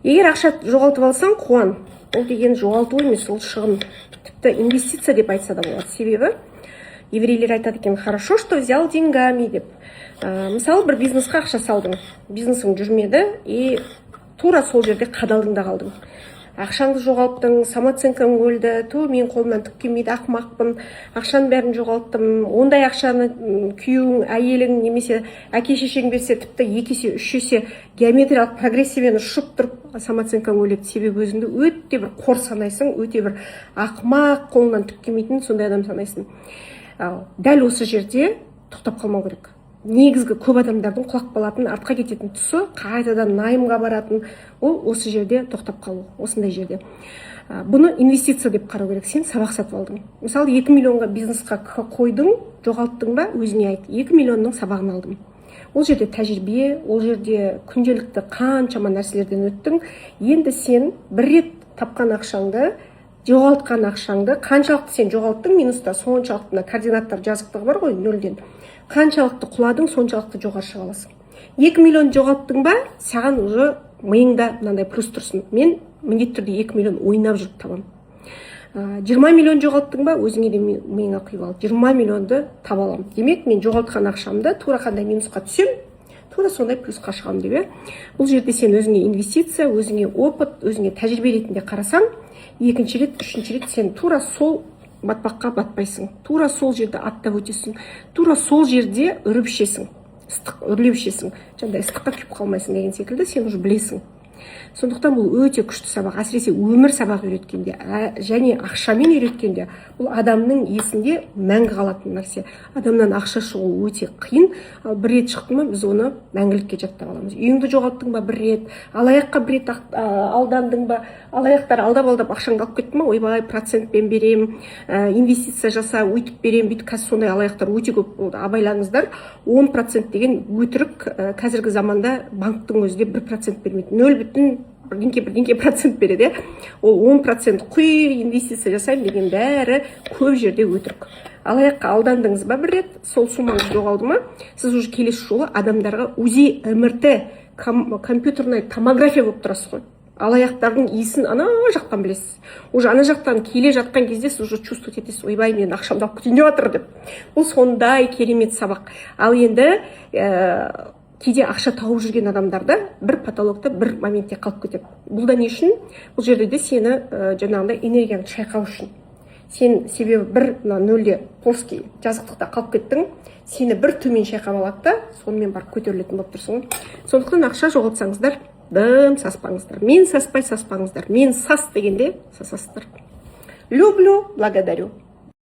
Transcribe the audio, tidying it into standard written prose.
Егер ақша жоғалтып алсаң, қуан. Ол деген жоғалту емес, ол шығын, тіпті инвестиция деп айтса да болады. Себебі еврейлер айтады екен: «Хорошо, что взял деньгами», — деп. Мысалы, бір бизнесқа ақша салдың, бизнесің жүрмеді, и тура сол жерде қадалдың да қалдың, ақшаңды жоғалттың, самооценкаң өлді: «Ту, менің қолымнан түк келмейді, ақымақпын, ақшаның бәрін жоғалттым». Ондай ақшаны күйеуің, әйелің немесе әке шешең берсе, тіпті екі есе, үш есе геометриялық прогрессиямен ұшып тұрып самооценкаң өледі. Себебі өзіңді өте бір қор санайсың, өте бір ақымақ, қолынан түк келмейтін сондай адам санайсың. Ал дәл осы жерде тоқтап қалмау керек. Негізгі көп адамдардың құлап қалатын, артқа кететін тұсы, қайтадан наймға баратын, ол осы жерде тоқтап қалу. Осындай жерде бұны инвестиция деп қарау керек. Сен сабақ сатып алдың. Мысалы, 2 миллионға бизнесқа қойдың, жоғалттың ба, өзіңе айт: «2 миллионның сабағын алдым». Ол жерде тәжірибе, ол жерде күнделікті қаншама нәрселерден өттің. Енді сен бір рет тапқан ақшаңды, жоғалтқан ақшаңды, қаншалықты сен жоғалттың минуста, соншалықты мына координаттар жазықтығы бар ғой, нөлден қаншалықты құладың, соншалықты жоғары шыға аласың. 2 миллион жоғалттың ба, саған уже миыңда мынандай плюс тұрсын: «Мен міндетті түрде 2 миллион ойнап жүріп табамын». 20 миллион жоғалттың ба, өзіңе де миыңа құйып ал: 20 миллионды таба аламын, демек, мен жоғалтқан ақшамды тура қандай минусқа түсем, тура сондай плюсқа шығамын деп, иә. Бұл жерде сен өзіңе инвестиция, өзіңе опыт, өзіңе тәжірибе ретінде қарасаң, екінші рет, үшінші рет сен тура сол батпаққа батпайсың, тура сол жерді аттап өтесің, тура сол жерде үріп ішесің, ыстық үрлеп ішесің, жаңағыдай ыстыққа күйіп қалмайсың деген секілді, сен уже білесің. Сондықтан бұл өте күшті сабақ, әсіресе өмір сабақ үйреткенде және ақшамен үйреткенде. Бұл адамның есінде мәңгі қалатын нәрсе. Адамнан ақша шығу өте қиын, ал бір рет шықты ма, біз оны мәңгілікке жаттап аламыз. Үйіңді жоғалттың ба бір рет, алаяққа бір рет алдандың ба, алаяқтар алдап алдап ақшаңды алып кетті ма, «Ойбай, процентпен беремін, инвестиция жаса, өйтіп беремін, бүйтіп». Қазір сондай алаяқтар өте көп болды, абайлаңыздар. 10% деген өтірік. Қазіргі заманда банктың өзі де 1% бермейді, нөл бүтін бірдеңке бірдеңке процент береді, иә. Ол 10% құй, инвестиция жасаймын деген бәрі көп жерде өтірік. Алаяққа алдандыңыз ба бір рет, сол суммаңыз жоғалды ма, сіз уже келесі жолы адамдарға УЗИ, МРТ, компьютерная томография болып тұрасыз ғой. Алаяқтардың иісін ана жақтан білесіз. Уже ана жақтан келе жатқан кезде сіз уже чувствовать етесіз: «Ойбай, менің ақшамды алып кетейін деп жатыр», — деп. Бұл сондай керемет сабақ. Ал енді кейде ақша тауып жүрген адамдар да бір потолокта, бір моментте қалып кетеді. Бұл да не үшін? Бұл жерде де сені жаңағындай энергияңды шайқау үшін. Сен себебі бір мына нөлде, плоский жазықтықта қалып кеттің, сені бір төмен шайқап алады да, сонымен барып көтерілетін болып тұрсың ғой. Сондықтан ақша жоғалтсаңыздар, дым саспаңыздар. Мен саспай саспаңыздар, мен сас дегенде сасасыздар. Люблю, благодарю.